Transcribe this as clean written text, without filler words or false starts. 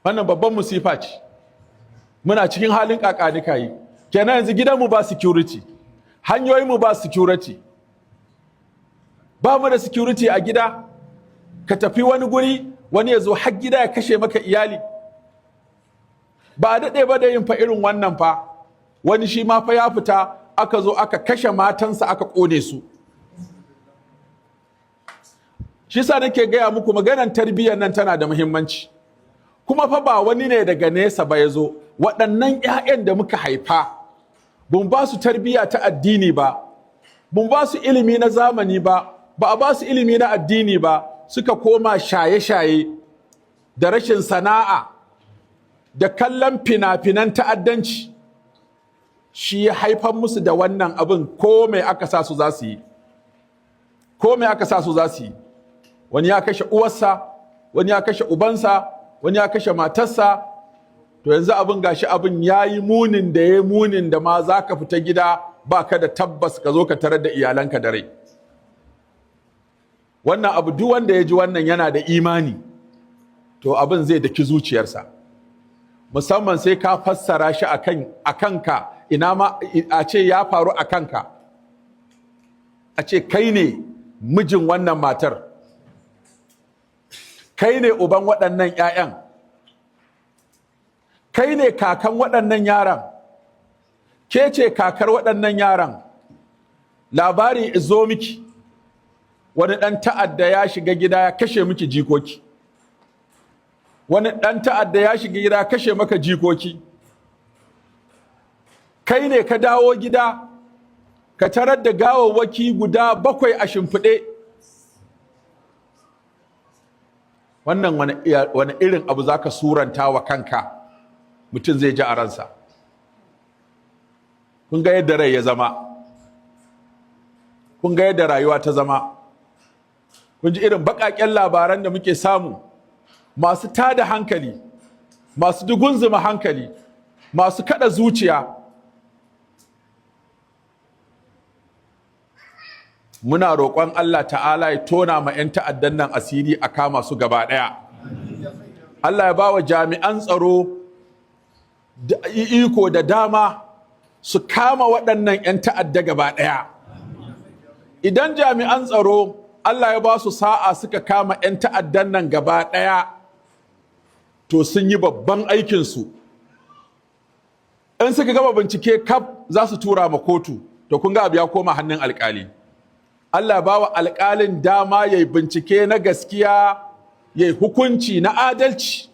Wannan babban musifa ce. Muna cikin halin kakanika yi kenan. Yanzu gidanmu ba security, hanyoyinmu ba security, ba mu da security a gida. Ka tafi wani guri, wani ya zo har gida ya kashe maka iyali. Ba a daɗe ba da yin fa irin wannan fa, wani shi ma fa ya fita, aka zo aka kashe matansa, aka ƙone su. Shi sa nake gaya muku, maganan tarbiyyar nan tana da muhimmanci. Kuma fa ba wani ne daga nesa ba ya zo, waɗannan 'ya'yan da muka haifa, bun ba su tarbiyya ta addini ba, bun ba su ilimi na zamani ba, ba a ba su ilimi na addini ba, suka koma shaye-shaye da rashin sana'a da kallon fina-finan ta'addanci. Shi ya haifar musu da wannan abin. Ko mai aka sa su za su yi, ko mai aka sa su za su yi. Wani ya kashe uwarsa, wani ya kashe ubansa, wani ya kashe matarsa. To yanzu abin gashi, abin ya yi munin da ya munin da ma za ka fita gida ba ka da tabbas ka zo ka tarar da iyalanka da rai. Wannan abu, duk wanda ya ji wannan yana da imani, to abin zai daki zuciyarsa, musamman sai ka fassara shi a kanka. Ina ma a ce ya faru a kanka, a ce kai ne mijin wannan matar, kai ne uban waɗannan 'ya'yan, kai ne kakan waɗannan yaran, ke ce kakar waɗannan yaran. Labari izo miki wani ɗan ta'adda ya shiga gida ya kashe miki jikoki, wani ɗan ta'adda ya shiga gida ya kashe maka jikoki. Kai ne ka dawo gida ka tarar da gawawwaki guda 7 a shimfiɗe. Wannan wani irin abu za ka suranta wa kanka mutum zai ji a ransa? Kun ga yadda rai ya zama, kun ga yadda rayuwa ta zama, kun ji irin baƙaƙen labaran da muke samu, masu tada hankali, masu dugunzuma hankali, masu kada zuciya. Muna roƙon Allah ta'ala ya tona ma 'yan ta'addan nan asiri, a kama su gaba ɗaya. Allah ya ba wa jami'an tsaro iko da dama su kama waɗannan 'yan ta'adda gaba ɗaya. Idan jami'an tsaro Allah ya ba su sa'a suka kama 'yan ta'addan nan gaba ɗaya, to sun yi babban aikinsu. In suka gama bincike kaf, za su tura ma kotu. To kun ga abu ya koma hannun alkali. Allah ba wa alkalin dama ya yi bincike na gaskiya, ya yi hukunci na adalci.